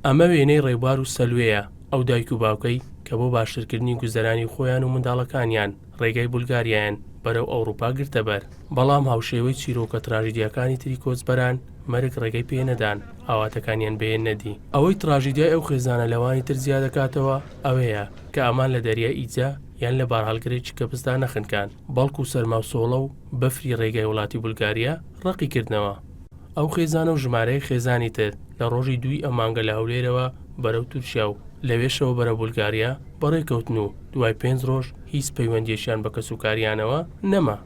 ئەمە وێنەی ڕێبوار و سەلوێیە، ئەو دایک و باوکەی کە بۆ باشترکردنی گوزەرانی خۆیان و منداڵەکانیان ڕێگای بولگاریایان بەرەو ئەوڕوپا گرتەبەر، بەڵام هاوشێوەی چیرۆکە تراژیدیاکانی تری کۆچبەران، مەرگ ڕێگەی پێنەدان ئاواتەکانیان بهێننە دی. ئەوەی تراژیدیای ئەو خێزانە لەوانی تر جیادەکاتەوە ئەوەیە کە ئەمان لە دەریای ئیجە یان لە بارهەڵگرێکی کەپسدا نەخنکان، بەڵکو سەرماوسۆڵە و بەفری ڕێگای وڵاتی بولگاریا ڕەقی کردنەوە. ئەو خێزانە و ژمارەیەک خێزانی تر لە ڕۆژی دووی ئەم مانگە لە هەولێرەوە بەرەو تورکیا و لەوێشەوە بەرەو بولگاریا بەڕێکەوتن و دوای پێنج ڕۆژ هیچ پەیوەندییەکیان بە کەسوکاریانەوە نەما.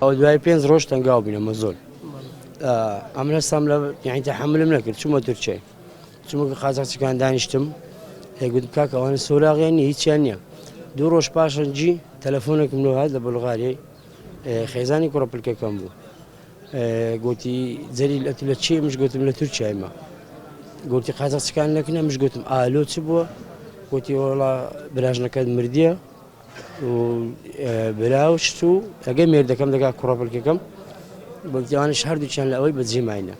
ئەوە دوای پێنج ڕۆژ تەنگاو بووینە زۆر ئەمن هەستام لە یعنی تەحەمولم نەکرد چوومە تورکیای چوومە کە قاچاخچیەکان دانیشتم گوتم کاکە ئەوانە سۆراغیان نییە هیچیان نییە دوو ڕۆژ پاشەنجی تەلەفۆنێکم لۆ هات لە بولغاریای خێزانی کوڕە پلکەکەم بوو گوتی جەلیل ئەتو لە چێ مش گوتم لە تورکیایمە گوتی قاچاخچەکان لەکنە مش گوتم ئالۆ چ بووە گوتی وەڵا براژنەکەت مردیە و برا و شت و ئەگە مێردەکەم دەگا کوڕە پلکەکەم بەڵتیوانش هەردووکیان لە ئەوەی بەجێ ماینە.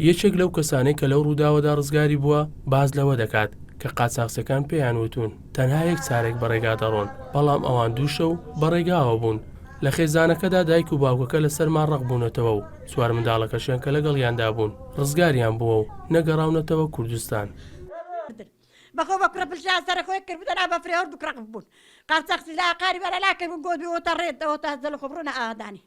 یەکێک لەو کەسانەی کە لەو ڕووداوەدا ڕزگاری بووە باس لەوە دەکات کە قاچاخچەکان پێیان وتوون تەنها یەک چارەک بە ڕێگا دەڕۆن، بەڵام ئەوان دوو شەو بە ڕێگاوە بوون. لە خێزانەکەدا دایک و باوکەکە لە سەرما ڕەق بوونەتەوە و چوار منداڵەکەشیان کە لەگەڵیاندا بوون ڕزگاریان بووە و نەگەڕاونەتەوە کوردستان. بەخۆ بە کوڕە پلشا سەرە خۆی کرد بوو دەنا بەفرێ هەردووک ڕەق ببوون قاچاخچی لە ئاقاری بەرە لا کرد بوون گۆت بی ئۆتە ڕێت ئۆتە دڵ خۆ بڕۆنە ئاهدانی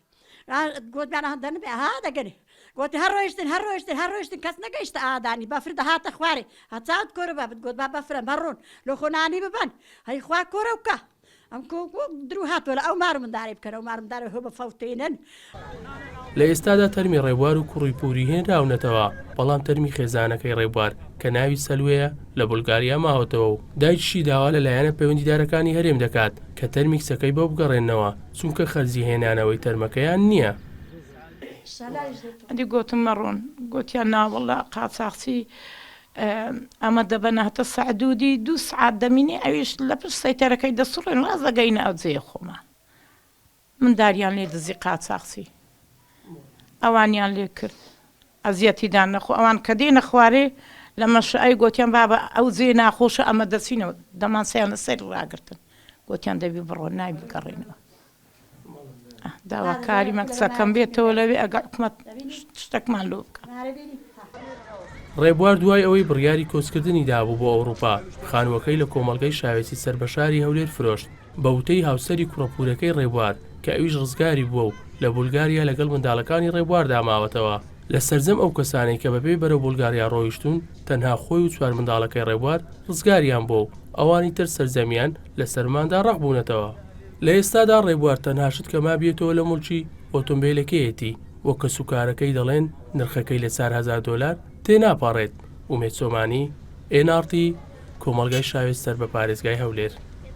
گۆتیان ئاهدان بێ ها دەگەنێ گۆتی هەر ڕۆیشتن هەر ڕۆیشتن هەر ڕۆیشتن کەس نەگەیشتە ئادانی بەفر دەهاتە خوارێ هەچاوت کۆرە بابت گۆت با بەفرە مەڕۆن لۆ خۆ نانی ببەن هەی خوا کۆرە بکە ئەم کۆ درو هاتووە لە ئەو مار مندارەی بکەن ئەو مار مندارە هۆ بفەوتێنن. لە ئێستادا تەرمی ڕێبوار و کوڕی پوری هێنراونەتەوە، بەڵام تەرمی خێزانەکەی ڕێبوار کە ناوی سەلوەیە لە بولگاریا ماوەتەوە و دایکیشی داوا لە لایەنە پەیوەندیدارەکانی هەرێم دەکات کە تەرمی کچەکەی بۆ بگەڕێننەوە، چونکە خەرجی هێنانەوەی تەرمەکەیان نییە. ئەدی گۆتم مەڕۆن، گۆتیان ناوەڵا قاچاخچی ئەمە دەبەنە هەتە سەعدودی دوو سەعات دەمینێ ئەویش لە پشت سەیتەرەکەی دەسوڕێن ڕاست دەگەینە ئەو جێیە خۆمان منداریان لێ دزی قاچاخچی ئەوانیان لێ کرد ئەزیەتی دان نەخۆ ئەوان کە دێنە خوارێ لە مەشعەی گۆتیان بابە ئەو جێ ناخۆشە ئەمە دەچینەوە دەمانچەیان لەسەری ڕاگرتن گۆتیان دەبی بڕۆن نابی بگەڕێنەوە داواکاریمە کچەکەم بێتەوە لەوێ ئەگەر حکومەت شتەکمان لۆ بکە. ڕێبوار دوای ئەوەی بڕیاری کۆچکردنی دابوو بۆ ئەوڕوپا، خانووەکەی لە کۆمەڵگەی شاوێسی سەر بە شاری هەولێر فرۆشت، بە وتەی هاوسەری کوڕە پوورەکەی ڕێبوار کە ئەویش ڕزگاری بووە و لە بولگاریا لەگەڵ منداڵەکانی ڕێبواردا ماوەتەوە، لە سەرجەم ئەو کەسانەی کە بەپێ بەرەو بولگاریا ڕۆیشتوون تەنها خۆی و چوار منداڵەکەی ڕێبوار ڕزگاریان بووە و ئەوانی تر سەرجەمیان لە سەرماندا ڕەق بوونەتەوە. لە ئێستادا ڕێبوار تەنها شت کە مابیەتەوە لە موڵکی، ئۆتۆمبێلەکەیەتی، وەک کەسوکارەکەی دەڵێن نرخەکەی لە 4000 دۆلار تێناپەڕێت. ئومێد چۆمانی، ئێن ئاڕ تی، کۆمەڵگای شاوێس سەر بە پارێزگای هەولێر.